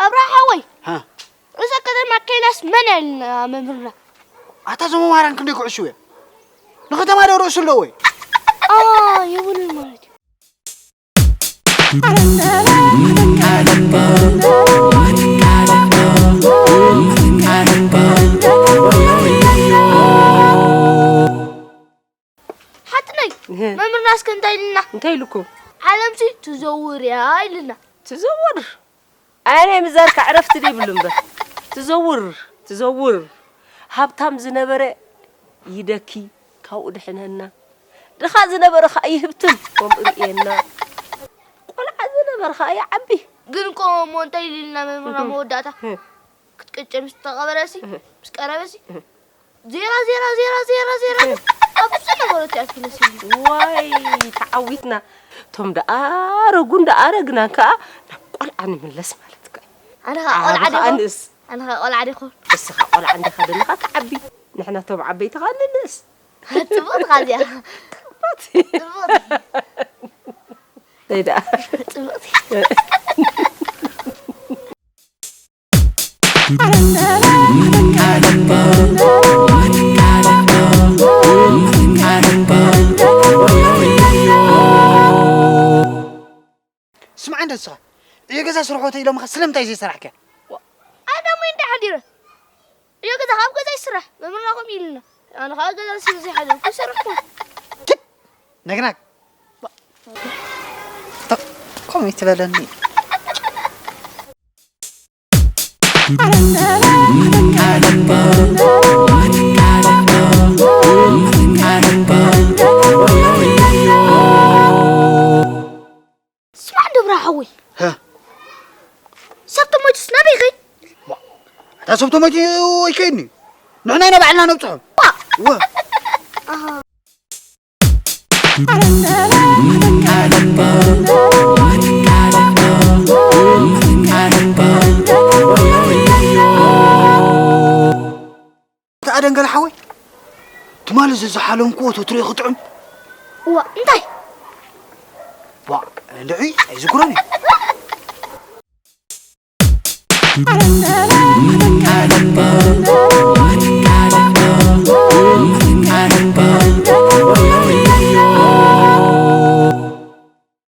ኣብርሃ ሓወይ፣ ሃ? ርእሰ ከተማ ኬንያስ መን ኣልና መምህርና? ኣታ እዞም ኣማራን ክንደይ ክዕሽው እዮም? ንከተማ ዶ ርእሱ ኣለዎ ወይ? ኣ፣ የብሉን ማለት እዩ። ሓትነይ፣ እህ። መምህርና እስከ እንታይ ኢልና? እንታይ ኢሉኩም? ዓለምሲ ትዘውር እያ ኢልና። ትዘውር? ኣይ ናይ ምዛር ከኣ ዕረፍቲ ዘይብሉ እምበር። ትዘውር፣ ትዘውር። ሃብታም ዝነበረ ይደኪ፣ ካብኡ ድሕነና። ድኻ ዝነበረ ከኣ ይህብትም፣ ከምኡ ርእየና። ቆልዓ ዝነበረ ከኣ ይዓቢ። ግን እኮ እሞ እንታይ ኢልና መምህርና እህ። መወዳእታ? እህ። ክትቅጨ ምስ ተቐበረሲ፣ እህ። ምስ ቀረበሲ፣ እህ። ዜራ፣ ዜራ፣ ዜራ፣ ዜራ፣ ዜራ። እህ። ኣብ ብዙሕ ነገሮች እያ ትፍለስ ኢሉ። ዋይ፣ ተዓዊትና። እቶም ደኣ ኣረጉን ደኣ ኣረግናን ከኣ ናብ ቆልዓ ንምለስ ማለት ከኣ። ኣነ ኸኣ ዓቢ ቆልዓ ከኣ ዲኹ? ንእስ። ኣነ ኸኣ ቆልዓ ዲኹ? እስኻ ቆልዓ እንዲኻ ደለኻ ትዓቢ። ንሕና እቶም ዓበይቲ ኸኣ ንንእስ። ጽቡቕ ኢኻ እዚኣ። ጽቡቕ። ጽቡቕ። እንታይ ደኣ? ጽቡቕ። ስማዕ እንደ ንስኻ ዕዮ ገዛ ስርሖ ተኢሎምኻ ስለምንታይ ዘይሰራሕካ? ዋ፣ ኣነ ደሞ እንዳ ሓዲረ ዕዮ ገዛ ካብ ገዛ ይስራሕ መምህርና ከምኡ ኢሉና። ኣነ ኸዓ ገዛ ስለ ዘይሓደርኩ ይሰራሕኩ። ትት! ነግናግ። ታ-፣ ከምኡ ይትበለኒ። ስማዕ እንዶ ብራ ሓወይ። ሀ። ሰብ ተሞይቱስ ናበይ ይኸይድ? ዋ፣ እታ ሰብ ተሞይቱ ኣይከይድን እዩ። ንሕና ኢና ባዕልና ነብፅሖ። ዋ። ወ። ኣሃ። እታ ደንገል ሓወይ፣ ትማሊ ዝዝሓለምክዎ ተትሪኦ ክጥዕም። እዋ፣ እንታይ? ዋ፣ ልዒ ኣይዝክሮን እዩ።